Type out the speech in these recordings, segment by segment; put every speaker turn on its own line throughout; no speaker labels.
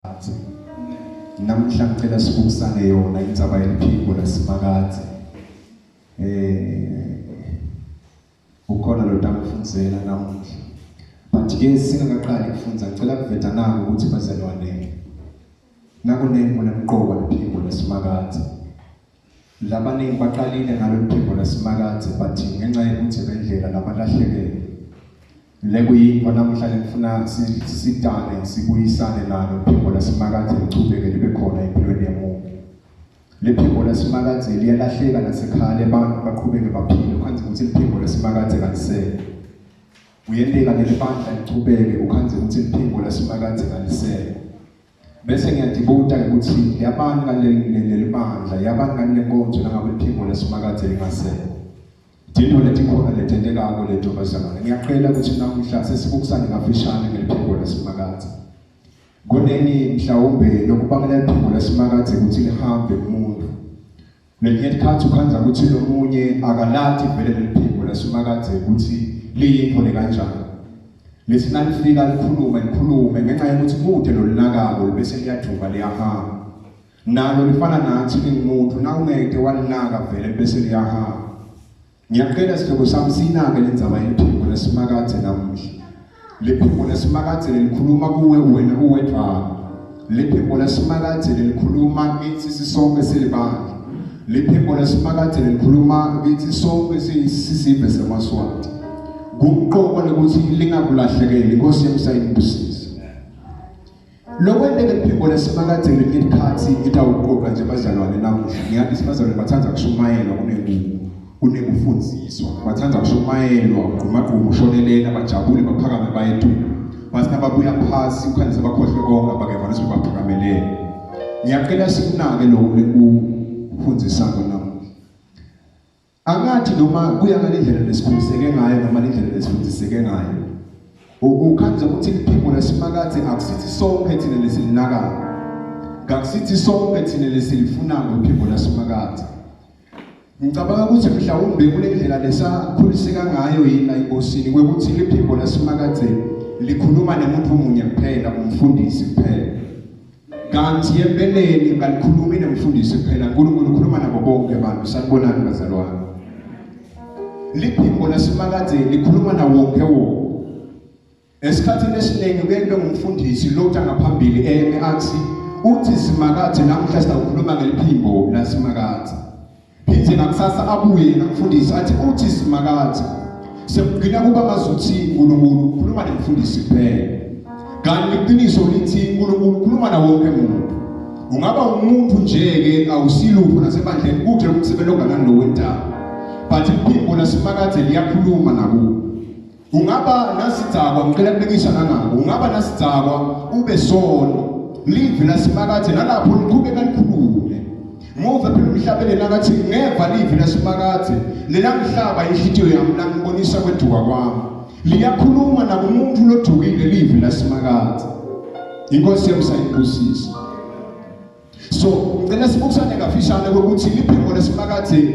Athi namhla ngicela sibukisane yona indzaba yeliphimbo lasimakadze. Ukhona lo tamfundzela namuhla. But ke singakaqali kufundza ngicela kuveta naku ukuthi bazalwane nakunengi lemqoka liphimbo lasimakadze. Labaningi baqalile ngalo liphimbo lasimakadze but ngenxa yokuthi bendlela labalahlekele. Lekuyinto namhla ngifuna sidane sibuyisane nalo liphimbo lasimakadze lichubeke libe khona empilweni yomuntu. Liphimbo lasimakadze liyalahleka nasekhaya lebantu baqhubeke baphile ukhanze ukuthi liphimbo lasimakadze kalisekho. Kuyenteka lelibandla lichubeke ukhanze ukuthi liphimbo lasimakadze kalisekho. Bese ngiyadibuta ukuthi yabani ngaleli bandla yabani ngale nkonzo nangabe liphimbo lasimakadze lingasekho. Tinto letikhona letentekako leto bazalwane. Ngiyacela ukuthi namuhla sesibukisane kafishane ngeliphimbo lasimakadze. Kunengi mhlawumbe lokubangela liphimbo lasimakadze ukuthi lihambe kumuntu. Lelinye ikhathi ukhanza ukuthi lomunye akalati vele leliphimbo lasimakadze ukuthi liyintfo lekanjani. Lethi nalifika likhulume likhulume ngenxa yokuthi kude lolinakako bese liyaduka liyahamba. Nalo lifana nathi lingumuntu nawungeke walinaka vele bese liyahamba. Ngiyacela sihlobo sami sinake lendzaba yeliphimbo lasimakadze namuhla. Liphimbo lasimakadze lelikhuluma kuwe wena uwedvwana. Liphimbo lasimakadze lelikhuluma kithi sisonke silibandla. Liphimbo lasimakadze lelikhuluma kithi sonke sisive semaSwati. Kumqoka lokuthi lingakulahlekeli Inkosi yami sayibusise. Lokwenteka liphimbo lasimakadze lelikhathi ngitawuqoqa nje bazalwane namuhla. Ngiyathi bazalwane bathanda kushumayelwa kunekufundziswa. Bathanda kushumayelwa ugqumagquma ushonelela bajabule baphakame baye tu. Bathi nababuya phasi ukhandise bakhohlwe konke abakeva nase baphakamelele. Ngiyacela sikunake lokhu lekufundzisako namuhla. Angathi noma kuya ngalendlela lesikhuliseke ngayo noma lendlela lesifundiseke ngayo. Ukhanze ukuthi liphimbo lasimakadze akusithi sonke thina lesilinakayo. Akusithi sonke thina lesilifunako liphimbo lasimakadze. Ngicabanga ukuthi mhlawumbe kule ndlela lesakhuliseka ngayo yini la enkosini kwekuthi liphimbo lasimakadze likhuluma nemuntu munye kuphela umfundisi kuphela. Kanti empeleni kalikhulumi nemfundisi kuphela, uNkulunkulu ukhuluma nabo bonke abantu. Sanibonani bazalwane. Liphimbo lasimakadze likhuluma nawo wonke wonke. Esikhathini esiningi kuye kube ngumfundisi lotha ngaphambili eme athi uthi simakadze namuhla sizawukhuluma ngeliphimbo lasimakadze. Phindze ngakusasa abuye yena mfundisi athi uthi simakadze. Sekugcina kuba ngazuthi uNkulunkulu ukhuluma nemfundisi kuphela. Kanti iqiniso lithi uNkulunkulu ukhuluma nawo wonke umuntu. Ungaba umuntu nje ke awusilutho nasebandleni kude umsebenzi onganani lo wentaba. But iphimbo lasimakadze liyakhuluma nakuwe. Ungaba nasidzakwa ngicela kubekisa nangako. Ungaba nasidzakwa ube sono. Livi lasimakadze nalapho liqhubeka likhulume. Ngoba phela umhlabeleli akathi ngeva livi lasimakadze lelangihlaba inhlitiyo yami langibonisa kweduka kwami. Liyakhuluma nakumuntu lodukile livi lasimakadze. Inkosi yami sayibusisa. So ngicela sibukisane kafishane ukuthi liphimbo lesimakadze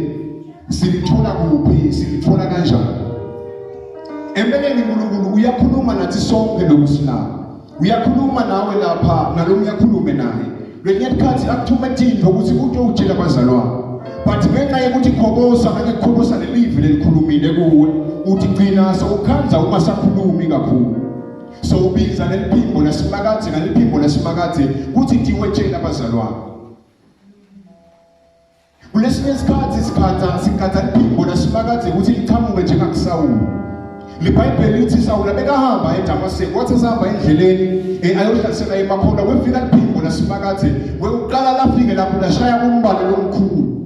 silithola kuphi, silithola kanjani. Empeleni uNkulunkulu uyakhuluma nathi sonke lokusilapha. Uyakhuluma nawe lapha nalomunye uyakhulume naye. Kwelinye isikhathi akuthume tintfo ukuthi utowutshela abazalwane. But ngenxa yokuthi khobosa ngeke lelivi lelikhulumile kuwe uthi gcina sewukhandza uma sakhulumi kakhulu. So ubiza leliphimbo lasimakadze ngaleliphimbo lasimakadze kuthi tiwetshela abazalwane. Kulesinye isikhathi sikhatha liphimbo lasimakadze ukuthi liqhamuke njengakuSawuli. LiBhayibheli lithi Sawula bekahamba eDamaseko, wathi esahamba endleleni ayohlasela emakholwa, kwefika liphimbo lasimakadze, wekuqala lafike lapho lashaya umbane lomkhulu.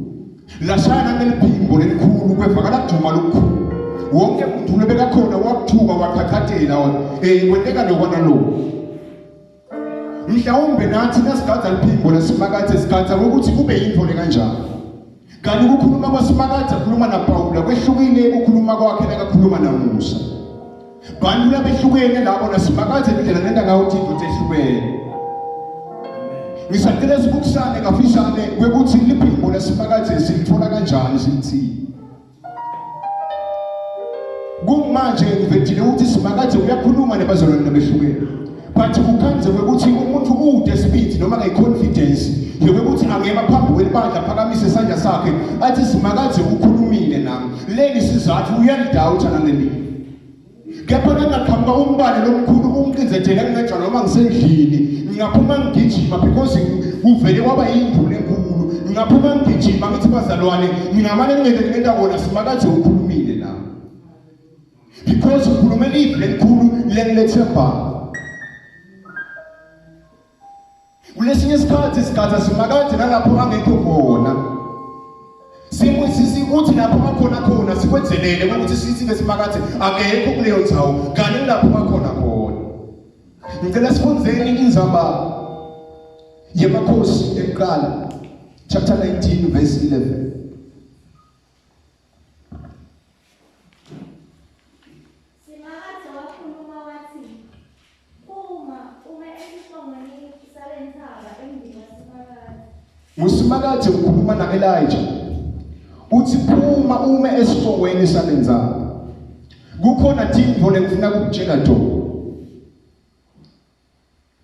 Lashaya nangeliphimbo lelikhulu kwevakala duma lokukhulu. Wonke umuntu lobekakhona wakuthuka waqhaqhathela kwenteka lokho nalokho. Mhlawumbe nathi nasigadza liphimbo lasimakadze sigadza ukuthi kube yintfo lekanjani. Kanti ukukhuluma kwasimakadze khuluma naPawula kwehlukile ukukhuluma kwakhe nakakhuluma naMusa. Bantu labehlukene labo nasimakadze indlela lenta ngayo tintfo tehlukene. Ngisacela sibukisane kafishane kwekuthi liphimbo lasimakadze silithola kanjani silithini. Kumanje ngivedile ukuthi simakadze uyakhuluma nebazalwane nabehlukene. But ukhandze kwekuthi umuntu ude sibili noma ke i-confidence yokuthi angema phambi kwelibandla phakamise isandla sakhe athi simakadze ukhulumile nami. Leli sizathu uyalidawutha naleli. Kepha ngingaqhamuka umbane lomkhulu ungicinzetele ngingejwa noma ngisendlini ngingaphuma ngigijima because kuvele kwaba yinduna enkulu ngingaphuma ngigijima ngithi bazalwane ngingamane ngingene ngenta kona simakadze ukhulumile nami because ukhulume livi lelikhulu lengilethembayo. Kulesinye isikhathi sigatha simakade nalapho angekho khona. Sisi uthi lapho akhona khona sikwenzelele ukuthi sithi ke simakade akekho kuleyo ndzawo kanti lapho akhona khona. Ngicela sifundzeni indzaba yemakhosi ekuqala chapter 19 verse 11.
Simakadze wakhuluma watsi, Phuma ume esicongweni salentsaba embikwaSimakadze.
NguSimakadze ukhuluma na-Elijah. Uthi phuma ume esicongweni salentsaba. Kukhona tintfo lengifuna kukutshela tona.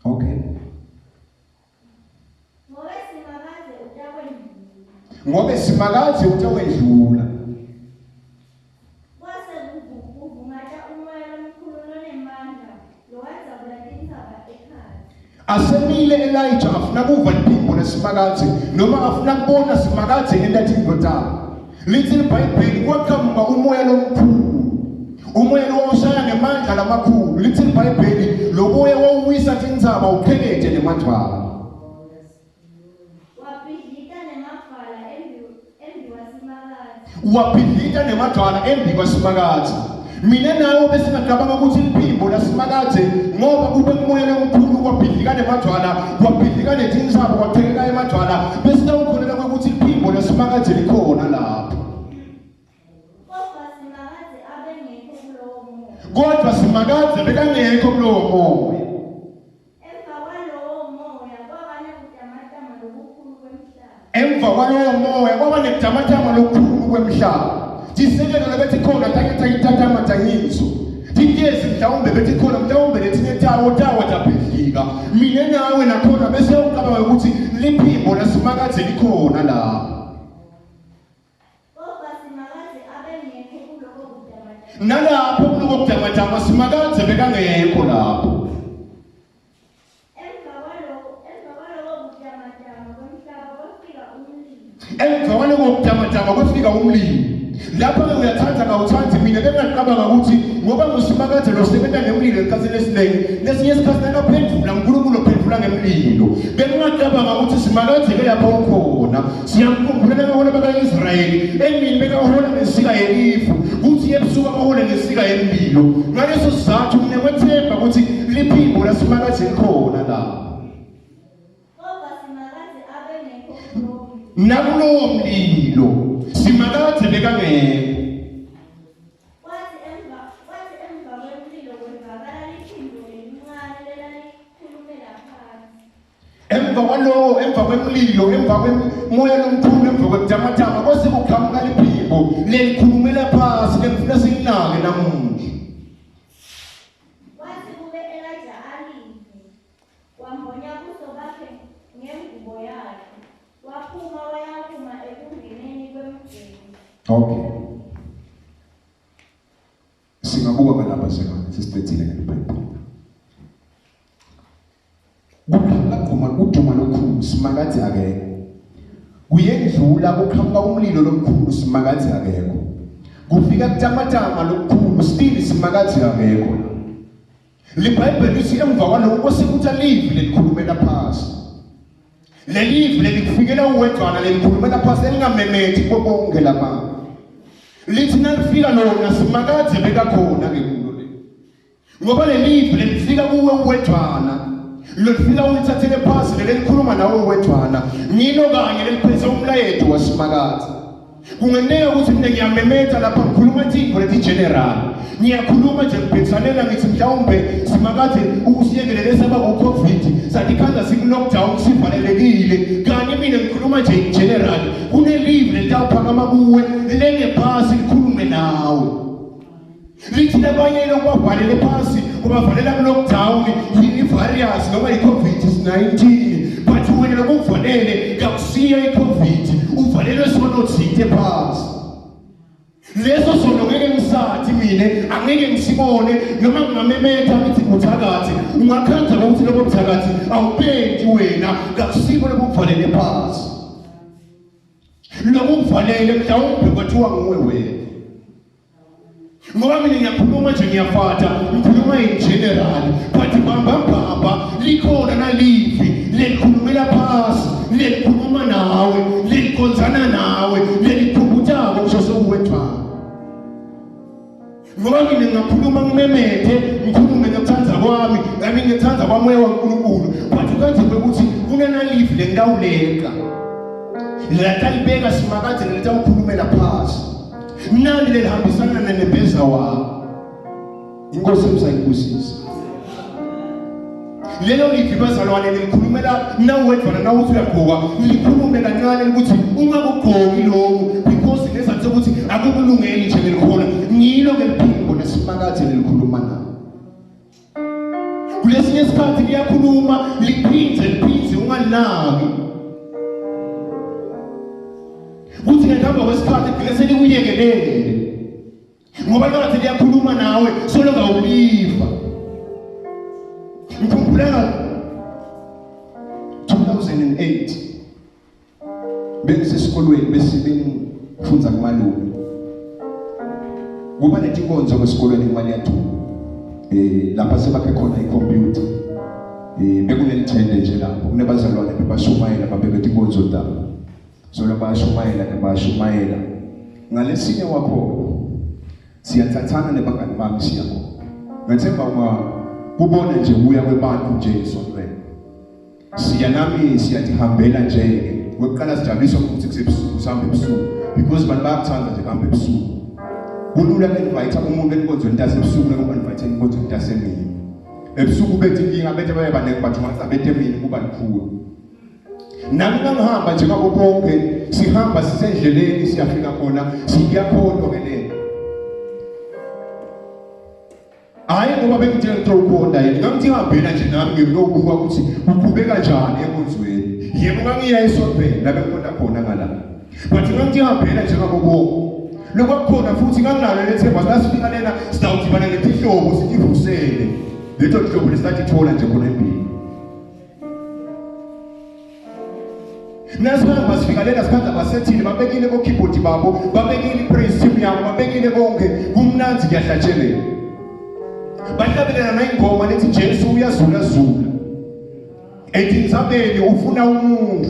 Okay.
Ngobe Simakadze utakwendlula.
Ngobe Simakadze utawendlula.
Kwase kuvungata umoya lomkhulu lonemandla lowadzabula tintsaba ekhatsi.
Asemile Elijah afuna kuva liphimbo leSimakadze noma afuna kubona Simakadze enta tintfo takhe. Lithi iBhayibheli kwaqhamuka umoya lomkhulu. Umoya lo wawushaya ngemandla lamakhulu. Lithi iBhayibheli lo moya wawuwisa tintsaba uqhekete nemadvwala.
Wabhidlita nemadvwala embikwasimakadze.
Wabhidlita nemadvwala embikwasimakadze. Mina nawe besingacabanga ukuthi liphimbo lasimakadze ngoba kube umoya lomkhulu kwabhidlika nemadvwala kwabhidlika netintsaba kwaqhekeka emadvwala besitawukholelwa ukuthi liphimbo lasimakadze likhona lapho.
Kodwa Simakadze abengekho kulowo moya.
Kodwa Simakadze bekangekho kulowo moya.
Emva kwalowo moya kwaba nekutamatama lokukhulu kwemhlaba.
Emva kwalowo moya kwaba nekutamatama lokukhulu kwemhlaba. Tisekelo lebetikhona taketaitatamatayiso. Tintezi mhlawumbe betikhona mhlawumbe letinye tawo tawa tabhidlika. Mina nawe nakhona bese ucabanga ukuthi liphimbo lasimakadze likhona lapho.
Kodwa Simakadze abengekho kuloko kutamatama.
Nalapho kuloko kutamatama Simakadze bekangekho lapho.
Emva kwaloko, emva kwaloko kutamatama kwemhlaba kwefika umlilo.
Emva kwaloko kutamatama kwefika umlilo. Lapho-ke uyathanda ngawuthandi mina bengingacabanga ukuthi ngoba nguSimakadze losebenza ngemlilo esikhathini esiningi lesinye isikhathi nakaphendula uNkulunkulu ophendula ngemlilo bengingacabanga ukuthi Simakadze ke lapho ukhona Siyamkhumbula nakahola baka-Israyeli emini bekahola ngensika yelifu kuthi ebusuku abahole ngensika yemlilo. Ngaleso sizathu nginekwethemba ukuthi liphimbo lasimakadze likhona lapho.
Kodwa Simakadze abengekho kulowo mlilo.
Nakulowo mlilo Simakadze bekangekho.
Kwathi emva kwathi emva kwemlilo kwevakala liphimbo lelincane lelalikhulumela phansi.
Emva kwalowo, emva kwemlilo, emva kwemoya lomkhulu, emva kwekutamatama kwase kuqhamuka liphimbo lelikhulumela phasi lengifuna silinake namuhla.
Kwathi kube Elijah alive, wambonya buso bakhe ngengubo yakhe, waphuma wayakuma ekungeneni kwemgwema.
Okay. Singabuka ngalapha sengane sesiqedile ngeBhayibheli. Kuqhamuka gquma kuduma lokhulu simakadze akekho. Kuyendlula kuqhamuka umlilo lomkhulu simakadze akekho. Kufika kutamatama lokukhulu still simakadze akekho. LiBhayibheli lithi emva kwaloko kwase kuthi livi lelikhulumela phasi. Lelivi lelikufikela uwedwana lelikhulumela phasi elingamemethi kubo bonke laba. Lithi nalifika lona simakadze bekakhona ke kulo le. Ngoba lelivi lelifika kuwe uwedwana lolifika ulithathele phasi lelikhuluma nawe uwedwana ngilo kanye leliphethe umlayeto wasimakadze. Kungenteka ukuthi mina ngiyamemeta lapha ngikhuluma tintfo leti-general ngiyakhuluma nje ngibhekisanela ngithi mhlawumbe simakadze usiyekelele saba ku-covid satikhandza siku-lockdown sivalelekile kanti mina ngikhuluma nje in general kunelive lelitawuphakama kuwe lengephasi likhulume nawe. Lithi labanye lokubabhalele phansi Kubavalela ku-lockdown, i-virus noma i-COVID-19, but wena lokuvalele kakusiyo i-COVID, uvalelwe sono thinte phasi. Leso sono ngeke ngisathi mina, angeke ngisibone noma ngingamemetha ngithi buthakathi, ungakhanza ukuthi lobo buthakathi awupenti wena, kakusibo lobo kuvalele phasi. Lobo kuvalele mhlawumbe kwathiwa nguwe wena. Ngoba mina ngiyakhuluma nje, ngiyafata, ngikhuluma in general, but bamba bamba likhona nalivi lelikhulumela phasi, lelikhuluma nawe, lelikhonzana nawe, lelikhumbutako kusho sewuwedwana. Ngoba mina ngingakhuluma ngimemethe, ngikhulume ngikuthanda kwami, nami ngithanda kwamoya waNkulunkulu, but kanzima ukuthi kunanalivi lengitawuleka latalibeka simakade lelitawukhulumela phasi, nani lelihambisana nenembeza wami. Inkosi emsayibusisa lelo livi bazalwane, lelikhulumela nawuwedwana, nawuthi uyagqoka, likhulume kancane ukuthi ungakugqoki lokhu because ngezathu sokuthi akukulungeli nje ngelikhona ngilo ngeliphimbo nesimakathe lelikhuluma nawe. Kulesinye isikhathi liyakhuluma liphindze liphindze ungalinaki, kuthi ngekuhamba kwesikhathi gcine selikuyekelele ngoba likathi liyakhuluma nawe solo ngawuliva. Ngikhumbula 2008 bengisesikolweni, bese bengifundza kumalume, kuba netinkonzo esikolweni kumali yathu, lapha sebakhe khona ikhompyutha, bekunelithende nje lapho kunebazalwane bebashumayela, babeke tinkonzo tabo, solo bayashumayela ke bayashumayela. Ngalesinye wakhona siyathathana nebangani bami siyakhona, ngethemba unga kubona nje kuya kwebantu nje esontweni, siya nami siyatihambela nje. Kwekuqala sijabuliswa ukuthi kusebusuku, sihambe ebusuku because abantu bayakuthanda nje kuhamba ebusuku. Kulula ku-invite umuntu enkonzweni tasebusuku naku-invite enkonzweni tasemini. Ebusuku bethi inkinga bethe baye baningi, but ungathi bethe emini kuba likhulu. Nami ngangihamba njengabo bonke, sihamba sisendleleni, siyafika khona siyakholwa ke lento. Hayi ngoba bengitshela ukuthi ukhonda yini, ngangithi ngihambela nje nami ngiyobuka ukuthi kuqhubeka kanjani enkonzweni. Yebo, ngangiya esontweni la bengikhonda khona ngala, but ngangithi ngihambela njengabo bonke. Lokwakukhona futhi nganginalo lethemba, nasifika lena sidawudibana netihlobo sitivusele leto tihlobo lesatithola nje khona empini. Nasihamba sifika lena sikhathi abasethile, babekile bo-keyboard babo, babekile i-praise team yabo, babekile konke, kumnanzi kuyahlatshelela, bahlabelela nayingoma lethi Jesu uyazulazula etintsabeni ufuna umuntu.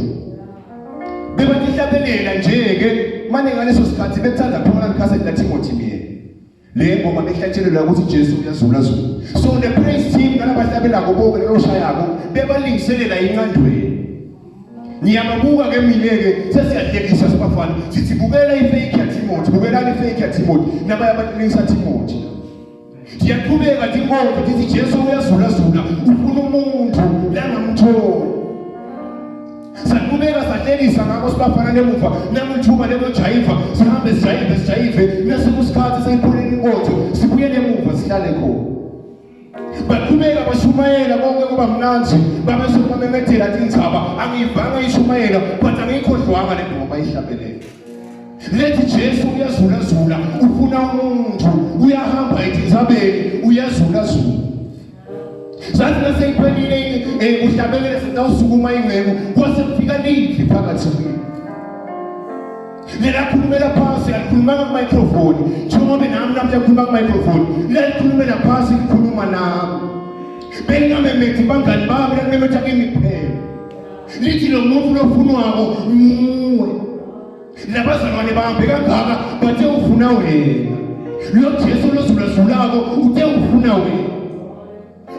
Bebatihlabelela nje-ke mane ngaleso sikhathi bekuthanda phuma likhasethi laTimothy Myeni, le ngoma behlatshelelwa ukuthi Jesu uyazulazula. So the praise team nalabahlabelako bonke leloshayako bebalingiselela inqandweni. Ngiyababuka ke mina-ke, sesiyahlekisa sibafana, sithi bukela ifake yaTimothy, bukelani ifake yaTimothy, nabaya balingisa Timothy. Siyaqhubeka tinkonzo tithi Jesu uyazulazula ufuna umuntu langamthola. Saqhubeka sahlekisa ngakho sibafana lemuva namuthuba lemojayiva, sihambe sijayive sijayive, nasekusikhathi seyipholele inkonzo sibuyele emuva sihlale khona. Baqhubeka bashumayela konke kuba mnanzi, babe sebamemethela tindzaba. Angiyivanga ishumayela but angiyikhohlwanga le ngoma bayihlabelele lethi Jesu uyazulazula ufuna umuntu, uyahamba etintsabeni uyazulazula. Sathi naseyiphelile kuhlabelele sitawusukuma ingcebo, kwase kufika livi phakathi kimi lelakhulumela phasi, alikhulumanga kumicrophone njengoba nami namhla khuluma kumicrophone. Lelikhulumela phasi, likhuluma nami, bengingamemethi bangani bami, lalimemetha kimi kuphela, lithi lo muntu lofunwako nguwe. Labazalwane bahambe kangaka bathe ufuna wena, lo Jesu lozulazulako uthe ufuna wena.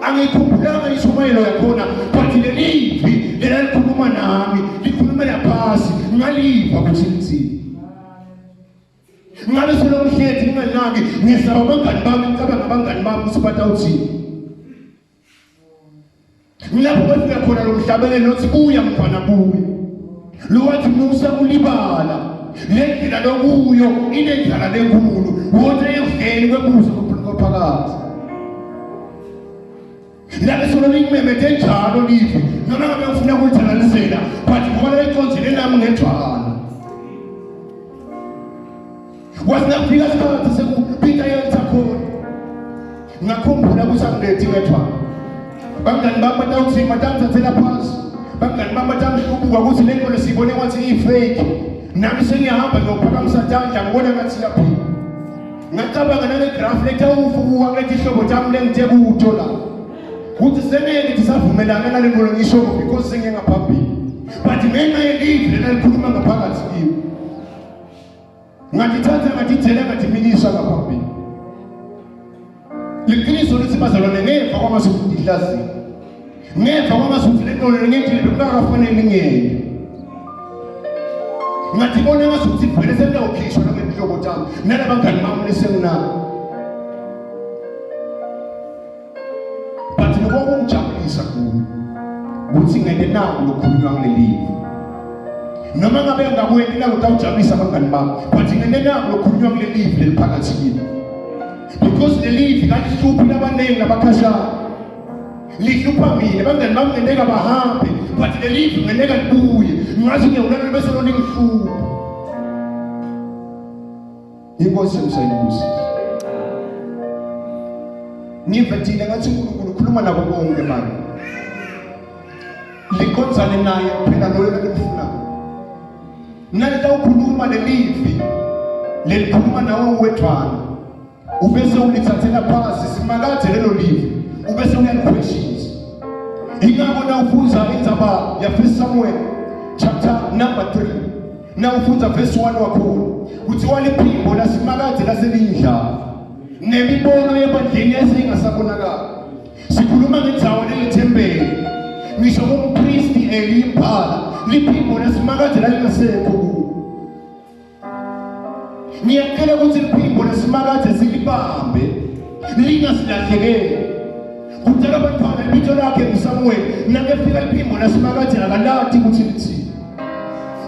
Angiyikhumbulanga ishumayelo yakhona, but lelivi lelalikhuluma nami likhulumela phasi, ngaliva ukuthi lithini. Ngabe selomhlethi nginganaki, ngisaba abangani bami, ngicabanga abangani bami ukuthi batawuthini. Ngilapho kwefika khona lo mhlabelelo othi buya mfana buya, lo wathi musa kulibala le ndlela lokuyo inendlala lenkulu, wonke ekudleni kwebuso kophakathi. Lale solo lingimemete njalo livi noma ngabe ngifuna kulithanalisela but ngoba lelicondzile nami ngejwana. Wathi nakufika isikhathi sekubita yenza khona. Ngakhumbula ukuthi angilethi ngedwana. Bangani bami batawuthi batangithathela phansi. Bangani bami batangihlubuka ukuthi le nto lesiyibone ngathi iyi-fake. Nami sengiyahamba ngiyophakamisa tandla ngibona ngathi iyaphila. Ngacabanga nale graph letawufuka kuleti hlobo tami lengithe kuto la. Ukuthi sengeke ngithi savumelana nale nto ngisho because sengiye ngaphambili. But ngenxa yelive lena likhuluma ngaphakathi kimi. Ngatithatha ngatithela ngathimikisa ngaphambili. Liqiniso lithi bazalwane ngemva kwamasuku ihlaziya. Ngemva kwamasuku le nto ngethile bekungakafanele ngiyeke. Ngathi bona ngasuthi vele sengiyawukhishwa nangenhlobo tami nalabangani bami lesenginabo. But lokho kungijabulisa kakhulu ukuthi ngene nawo lokhulunywa kuleli noma ngabe ngakweni la utawujabulisa abangani bami but ngene nawo lokhulunywa kuleli live leliphakathi kimi because leli live kalihluphi labaningi labakhashana lihlupha mina abangani bami ngeneka bahambe but leli live ngeneka libuye ngathi ngiyawulala bese loningihlupha Inkosi emsayibusise. Ngivetile ngathi uNkulunkulu ukhuluma nabo bonke manje. Likhonzane naye kuphela loyo elimfunayo. Nalita ukhuluma lelivi lelikhuluma nawe uwedwana. Ubese ulithathela phansi simakade lelo livi ubese uyalikhweshisa. Ingakho nawufunza indzaba ya 1 Samuel chapter number 3 nawufunda verse 1 wakhona kuthiwa liphimbo lasimakade laselindlala nemibono yebandleni yasengasabonakala sikhuluma ngendzawo lelithempeli ngisho umpristi eliyimphala liphimbo lasimakade lalingasekho kuwo ngiyacela ukuthi liphimbo lesimakade silibambe lingasilahlekeli kutshela abantwana ibitho lakhe ngusamuweli nakefika liphimbo lasimakade akalati ukuthi lithini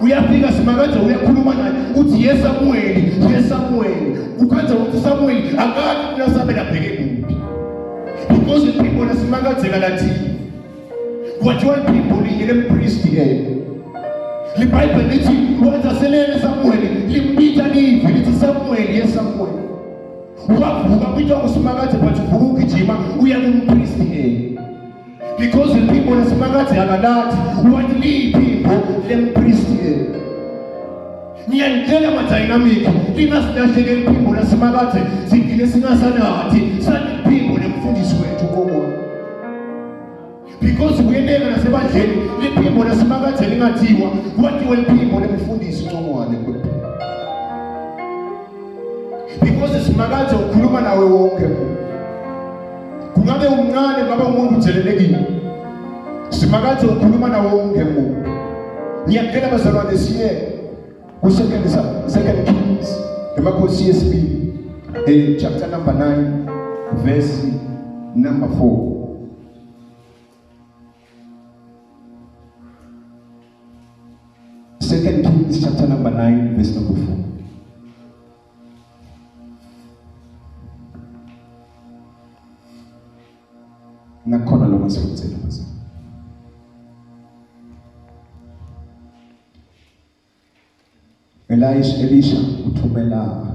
uyafika simakade uyakhuluma naye uthi ye samuweli ye samuweli ukwenza ukuthi samuweli akati kunasabela abheke kuphi because liphimbo lasimakade kalathini kwathiwa liphimbo linye lempristi elo libhayibheli lithi wenza selele samuweli limbita livi lithi samuweli ye samuweli wavuka kubitwa ngusimakade but uvuka ugijima uya kumpristi elo because liphimbo lesimakade akalathi wathi liyiphimbo lempristi elo ngiyangitshela ama-dynamic lingasilahleke liphimbo lasimakade sigcine singasanathi saliphimbo lemfundisi wethu kokona because kuyenteka nasebandleni liphimbo lasimakade lingathiwa kwathiwa liphimbo lemfundisi uncongwane kuphela because simakade ukhuluma nawe wonke muntu kungabe umncane ngabe umuntu ujelelekile simakade ukhuluma nawe wonke muntu ngiyacela bazalwane siye ku-second second Kings emakhosi yesibili chapter number 9 verse number 4 Second Kings chapter number 9 verse number 4. Nakhona lokho sikuthela bazalwane. Elisha Elisha uthumela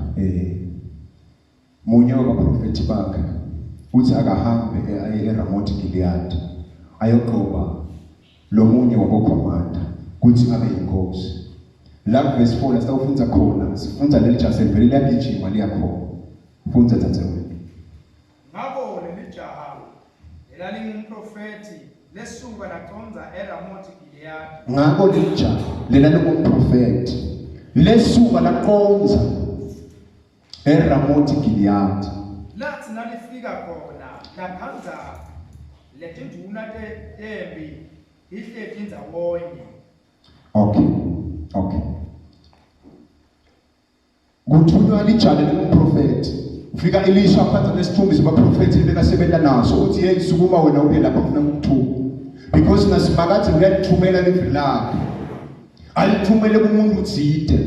munye wabaprofethi bakhe uthi akahambe aye eRamoth Gilead ayoqoba lo munye wabokhomanda kuthi abe yinkosi. La verse 4 la sitawufundza khona sifundza leli jasi vele liyagijima liyakhona. Fundza dzadzewethu.
Ngakho leli jaha elalingumprofethi lesuka laqonda eRamothi Gileyadi.
Ngakho leli jaha lelalingumprofethi lesuka laqonda eRamothi Gileyadi.
Lathi nalifika khona lakhandza letinduna tempi ihleti ndzawonye.
Okay. Okay. Kuthunywa lijale lomprofethi. Ufika Elisha aphatha nesithumbi sebaprofethi bekasebenza naso uthi hey sukuma wena uye lapha ngifuna ukukuthuma. Because nasimakade uyalithumela livi lakhe. Alithumele kumuntu thide.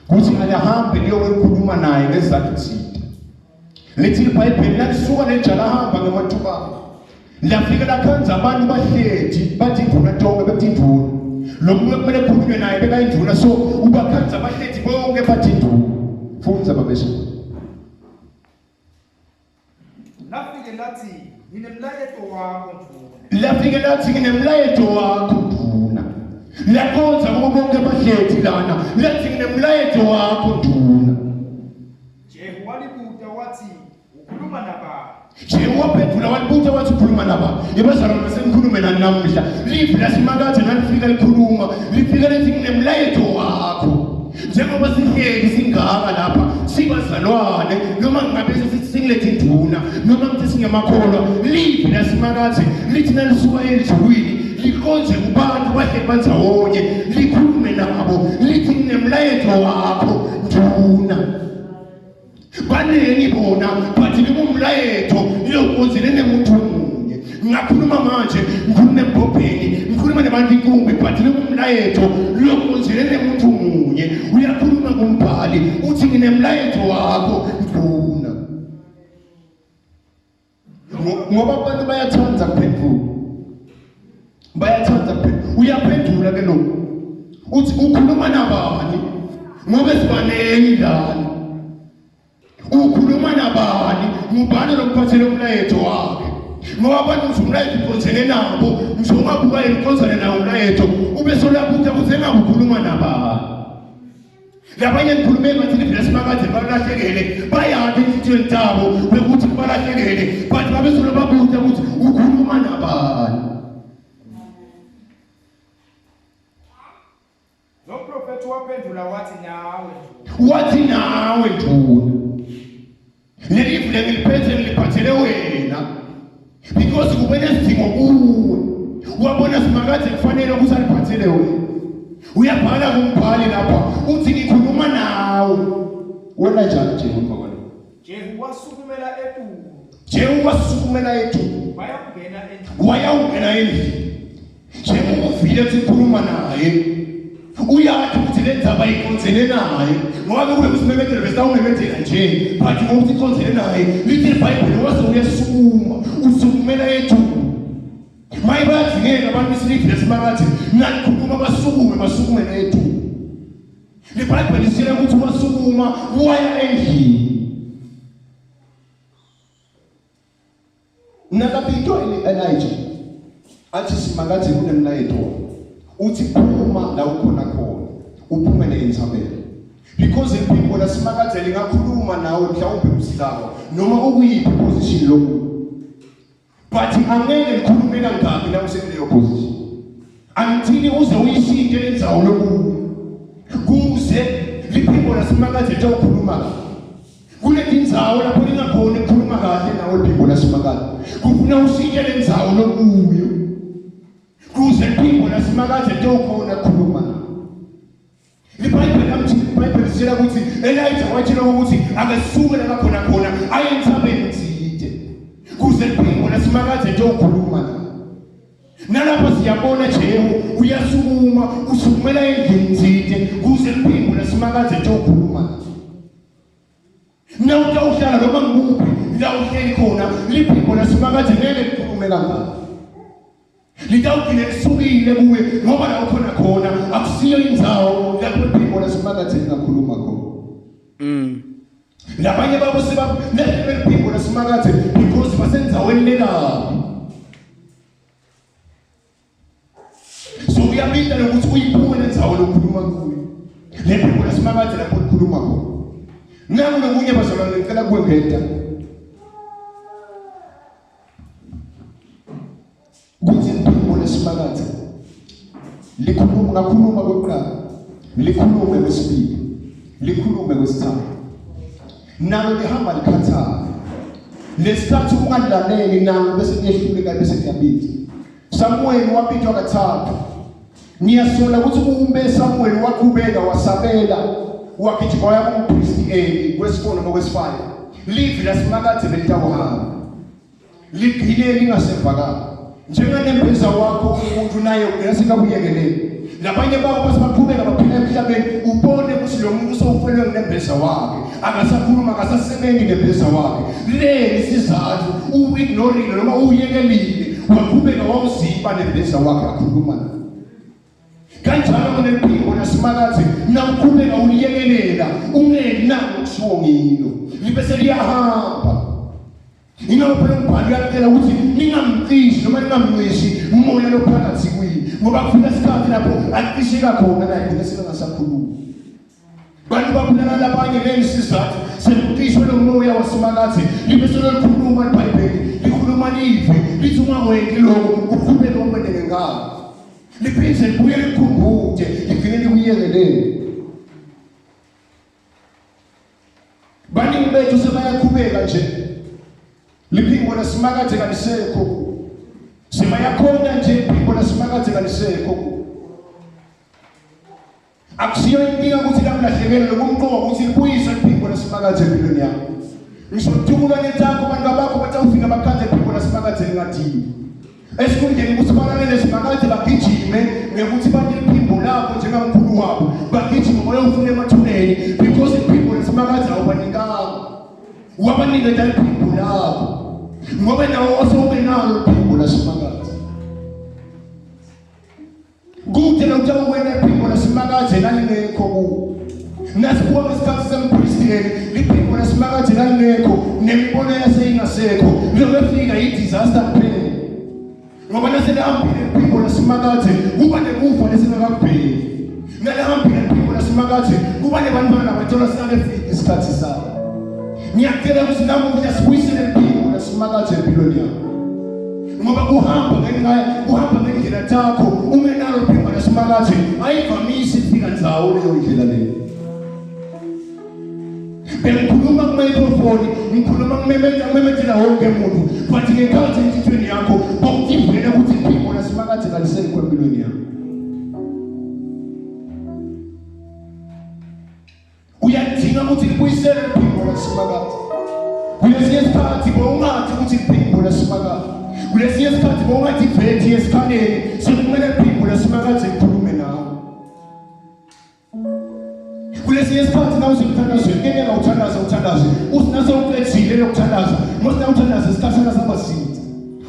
Kuthi alihambe liyokhuluma naye ngezizathu thide. Lithi iBhayibheli lalisuka lejala hamba ngemathuba. Lafika lakhanza abantu bahleti bathi induna tonke bethi induna. Lo muntu kumele kukhulunywe naye beka induna so ubakhanza bahleti bonke bathi induna. Fundza babesha.
Lafike lathi nginemlayeto wakho nduna.
Lafike lathi nginemlayeto wakho nduna. Lakhonza kubo bonke bahleti lana. Lathi nginemlayeto wakho nduna.
Jehu walibuta wathi ukhuluma nabani?
Jehu waphendula walibuta wathi ukhuluma nabani? Yebazalwane sengikhulume nani namuhla. Livi lasimakade nalifika likhuluma, lifika lithi nginemlayeto wakho. Njengoba sihleli singaka lapha sibazalwane noma ngabe sithi singilethe induna noma ngithi singemakholwa livi lasimakade lithi nalisuka ezulwini likhonze kubantu bahleli bandzawonye likhulume nabo lithi nginemlayeto wakho nduna baningi bona but likumlayeto liyokonzele nemuntu munye ngingakhuluma manje ngikhulume embhobheni ngikhulume nabantu inkumbi but likumlayeto liyokonzele nemuntu munye uyakhuluma kumbhali uthi nginemlayeto wakho nduna ngoba abantu bayathanda kuphendula bayathanda kuphendula uyaphendula ke lo uthi ukhuluma nabani ngoba sibanengi lana ukhuluma nabani ngubani lomphathele umlayezo wakhe ngoba abantu ngisho umlayezo uqondzene nabo ngisho ungabuka yena uqondzane nawo umlayezo ube solabuta ukuthi engakukhuluma nabani labanye ngikhulume ngathi livele simakade balahlekele bayaphi enhlitiyweni tabo bekuthi balahlekele but babesolo babuta ukuthi ukhuluma nabani
Lo mprofethi waphendula wathi nawe nduna.
Wathi nawe nduna. Leli vule ngiliphethe ngiliphathele wena. Because kube nesidingo kuwe. Wabona simakade kufanele ukuthi aliphathele wena. Uyabhala kumbhali lapha uthi ngikhuluma nawe. Wena njani nje emva kwalokho?
Jehu wasukumela etulu.
Jehu wasukumela etulu.
Wayawungena endlini.
Wayawungena endlini. Njengoba uvile ukuthi ukhuluma naye uyazi ukuthi le ndaba iqondzene naye ngoba kube kusimemezelo besawumemezela nje but ngokuthi iqondzene naye lithi ibhayibheli wase uyasukuma usukumela ethuba maye bayadingeka abantu isilivi lesimakathi nalikhuluma basukume basukumele ethuba libhayibheli lisitshela ukuthi wasukuma waya endlini Nakabitwa Elijah athi simakadze kunemlayeto uthi phuma la ukhona khona uphumele entsabeni because iphimbo lasimakadze lingakhuluma nawe mhlawumbe usidakwa noma ukuyiphi position loku but angeke likhulume kangaki la usekuleyo position until uze uyishintshe lendzawo lokuyo kuze liphimbo lasimakadze litawukhuluma Kunetindzawo lapho ningakhoni ukukhuluma kahle nawe liphimbo lasimakadze. Kufuna ushintshe lendzawo lokuyo. Kuze liphimbo lasimakadze litokhona kukhuluma nawe. LiBhayibheli lamthi iBhayibheli lisitshela ukuthi Elijah watshelwa ukuthi akesuke la khona khona aye entsabeni thide. Kuze liphimbo lasimakadze litokhuluma nawe. Nalapho siyabona Jehu uyasukuma usukumela endlini thide kuze liphimbo lasimakadze litokhuluma nawe. Nawuta uhlala noma ngikuphi la uhleli khona liphimbo lasimakadze ngeke likhulume kangaka. Litawugcine lisukile kuwe ngoba la ukhona khona akusiyo indzawo lapho liphimbo lasimakadze lingakhuluma khona. Labanye babo seba liphimbo lasimakadze because basendzaweni lekabi. So kuyabita lokuthi uyiphume lendzawo lokhuluma kuyo. Lephimbo lasimakadze lapho likhuluma khona. Naku lokunye bazalwane ngicela kwengeta. Kuthi iphimbo lesimakadze likhuluma ngakhuluma kokuqala likhulume kwesibili likhulume kwesithathu nalo lihamba likhathala lesikhathi ungalilaleli nalo bese kuyehluleka bese kuyabiza Samuel wabitwa kathathu ngiyasola ukuthi umbe Samuel waqhubeka wasabela wagijima waya kumpristi Eli kwesi-4 noma kwesi-5 livi lasimakadze belitawuhamba ligcine lingasevakali njenganembeza wakho umuntu naye ugcina sekakuyekelele labanye babo base baqhubeka baphila emhlabeni ubone ukuthi lo muntu sewufelwe ngunembeza wakhe akasakhuluma akasasebenzi nembeza wakhe leli sizathu u-ignorile noma uyekelile. Waqhubeka wawuziba nembeza wakhe akhuluma naye. Kanjalo kunephimbo lasimakathe nawuqhubeka uliyekelela ungenako kushiwo ngilo libe seliyahamba. Ingakho phela umbhalo uyacela ukuthi ningamcishi noma ningamncishi umoya lophakathi kwini ngoba kufika isikhathi lapho acisheka khona naye gcina sekangasakhulumi. Bantu babulala labanye ngesizathu sekucishwe lo moya wasimakathe libe selolikhuluma iBhayibheli likhuluma live lithi ungakwenzi lokho uqhubeke ukwente ngenkani liphinde libuye likukhumbule ligcine likuyekelele. Baningi bethu sebayaqhubeka nje liphimbo lesimakathe kalisekho, sebayakhona nje iphimbo lesimakathe kalisekho. Akusiyo inkinga ukuthi lamlahlekele lokumqoka ukuthi libuyiswe iphimbo lesimakathe empilweni yakho. Ngisho tukulwane takho abantu abakho batawufika bakhandle iphimbo lesimakathe lingadini. Esikhundleni ukuthi balalele simakathe bagijime ngekuthi baneliphimbo labo njengamkhulu wabo bagijime bayofuna emathuneni because iphimbo lesimakathe awubanikanga. Wabaniketa iphimbo labo ngoba nawo osewungenalo iphimbo lesimakathe. Kude lokutawukwena iphimbo lesimakadze lalingekho kuwo. Nasibuka ngesikhathi sempristi liphimbo lesimakadze lalingekho nemibono yaseyingasekho lokufika i-disaster kuphela. Ngoba naselihambile iphimbo lesimakadze kuba nekufa lesingakakubheki. Nalihambile iphimbo lesimakadze kuba nebantwana bathola singakefiki isikhathi sabo. Ngiyacela ukuthi namuhla sibuyisele iphimbo lesimakadze empilweni yakho. Ngoba kuhamba ngenxa kuhamba ngendlela takho ungenalo iphimbo lesimakadze ayivamisi ifika ndzawo leyo ndlela leyo. Bengikhuluma kumicrophone ngikhuluma ngimemeta ngimemethela wonke umuntu but ngekhathi enhliziyweni yakho bokuvela ukuthi iphimbo lesimakadze kalisekho empilweni yakho. Uyadinga ukuthi libuyisele iphimbo lesimakadze. Kulesinye isikhathi bowungathi ukuthi iphimbo lesimakadze. Kulesinye isikhathi bowungathi ivethi esikhaleni sekumele iphimbo lesimakadze likhulume nawe. Kulesinye isikhathi na usemthandazweni kuyenzeka uthandaze uthandaze uthi nase uqedile lokuthandaza ngosi na uthandaze isikhashana saba side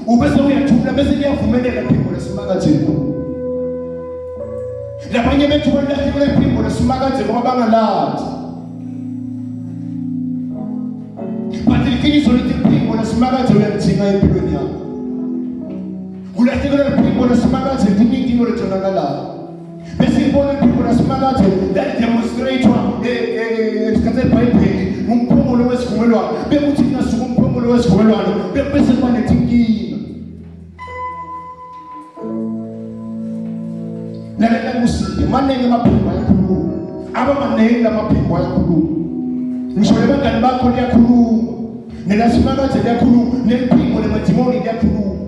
ubese uyathula bese liyavumeleka iphimbo lesimakadze likhulume. Labanye bethu balahlekelwe iphimbo lesimakadze ngoba bangalazi. But iqiniso lithi iphimbo lesimakadze uyalidinga empilweni yakho. Kulahlekelwa iphimbo lesimakadze liningi into letholakalayo. Bese ibona iphimbo lesimakadze lalidemonstratwa esikhathi seBhayibheli ngumphongolo wesivumelwano. Bekuthi kungasuka umphongolo wesivumelwano bese kuba netinkinga. Lalela kusinde maningi amaphimbo ayakhuluma aba maningi lamaphimbo ayakhuluma ngisho nebangani bakho liyakhuluma nelasimakadze liyakhuluma neliphimbo lemadimoni liyakhuluma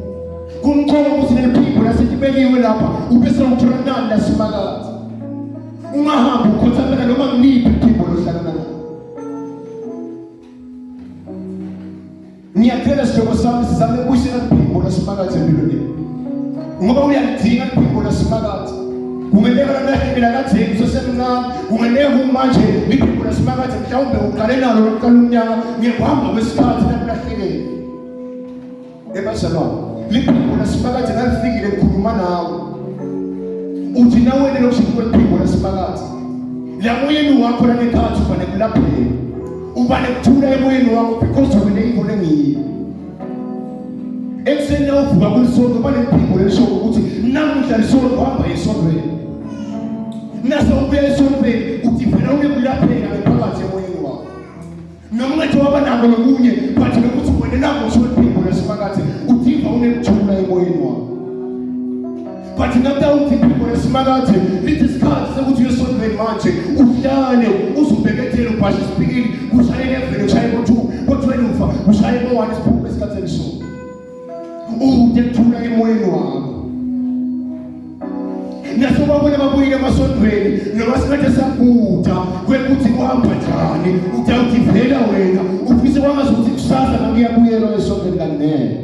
kumqoka ukuthi leliphimbo laselibekiwe lapha ube sewuthola nani lasimakadze ungahambi ukhothamela noma ngiliphi iphimbo lohlangana nalo. Ngiyacela sihlobo sami sizame ukubuyisela iphimbo lasimakadze empilweni yethu. Ngoba uyalidinga iphimbo lasimakadze. Kungenteka lalahlekela kadzeni usesemncane, kungenteka kumanje liphimbo lasimakadze mhlawumbe uqale nalo lokuqala umnyaka ngekuhamba kwesikhathi lakulahlekela. Ebazalwane, liphimbo lasimakadze nalifikile likhuluma nawe. Uthi nawena lokusho kweliphimbo lasimakadze. Lamoyeni wakho langekhatsi uba nekulapheka. Uba nekuthula emoyeni wakho because wena into lengiyo. Ekuseni nawuvuka kulisonto uba neliphimbo lelisho ukuthi namuhla lisonto hamba esontweni. Nase ubuya esontweni uthi vela unekulapheka ngaphakathi emoyeni wakho. Noma ungathi waba nako nokunye but nokuthi wena nako usho iphimbo lesimakadze utiva unekuthula emoyeni wakho. But nakutawuthi iphimbo lesimakadze lithi isikhathi sekuthi uyesontweni manje uhlale uzubhekethele ubhashe isipikili kushaye 11 kushaye ngo-2 ngo-12 kushaye ngo-1 siphume esikhathini sona ude kuthula emoyeni wakho. Nasobabona babuyile emasontweni noma sikhathi sakuda kwekuthi kuhamba njani utawutivela wena ufise kwangazukuthi kusasa ngakuyabuyelwa esontweni kanene.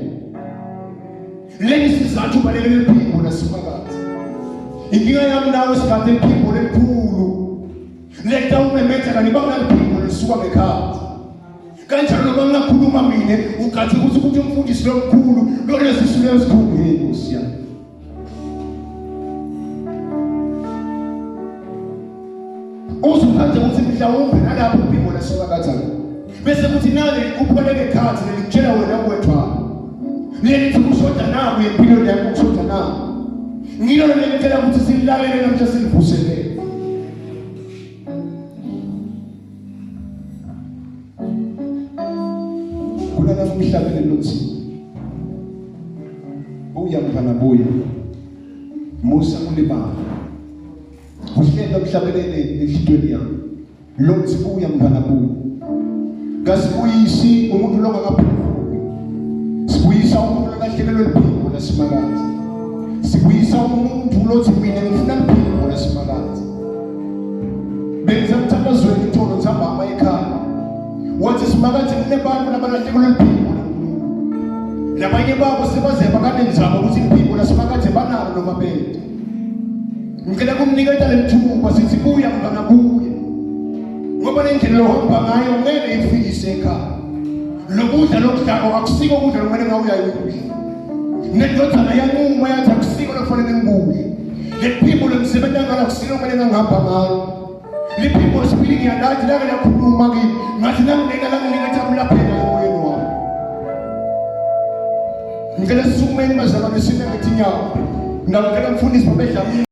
Leli sizathu ubalekele iphimbo lesimakadze. Inkinga yami nawe sikade iphimbo lelikhulu. Leta umemetha kanti banginaliphimbo lisuka ngekhathi. Kanjalo noma ngingakhuluma mina ugathi ukuthi ukuthi umfundisi lomkhulu lonesisu esikhulu. Hey Nkosi yami. Uzukhathi ukuthi mhlawumbe nalapho uphimbo lasuka kanjani. Bese kuthi nale kupholeke khathi lelikutshela wena wedwa. Lelithi kushoda naku empilweni yakho kushoda naku. Ngilo lelitshela ukuthi sililalele namhla silivuselele. Kunalapho umhlabeleli lothi buya mfana buya musa kulibala uhlelo mhlabelele enhlitweni yami lothi buya mfana buya kasibuyisi umuntu longakaphuphi sibuyisa umuntu olahlekelwe liphimbo lesimakade sibuyisa umuntu lothi mina ngifuna liphimbo lesimakade bengisemthandazweni itholo nthambama ekhaya wathi simakade kunebantu labalahlekelwe liphimbo laNkulunkulu labanye babo sebaze bakanenzaba ukuthi iphimbo lasimakade banalo noma bede ngicela kumniketa lelithuba sithi buya mntwana buya ngoba le ndlela lohamba ngayo ngeke ifikise ekhaya lokudla lokudlako akusiko ukudla lokumele ngawuyayudla nendodana yanquma yathi akusiko lokufanele ngikudle lephimbo lomsebenzi ngalo akusilo kumele ngangihamba ngalo liphimbo sibili ngiyalathi lake lakhuluma kimi ngathi langinika langinika jamulapheka emoyeni wami ngicela sisukumeni bazalwane sime ngetinyawo ngicela mfundisi babedlamini.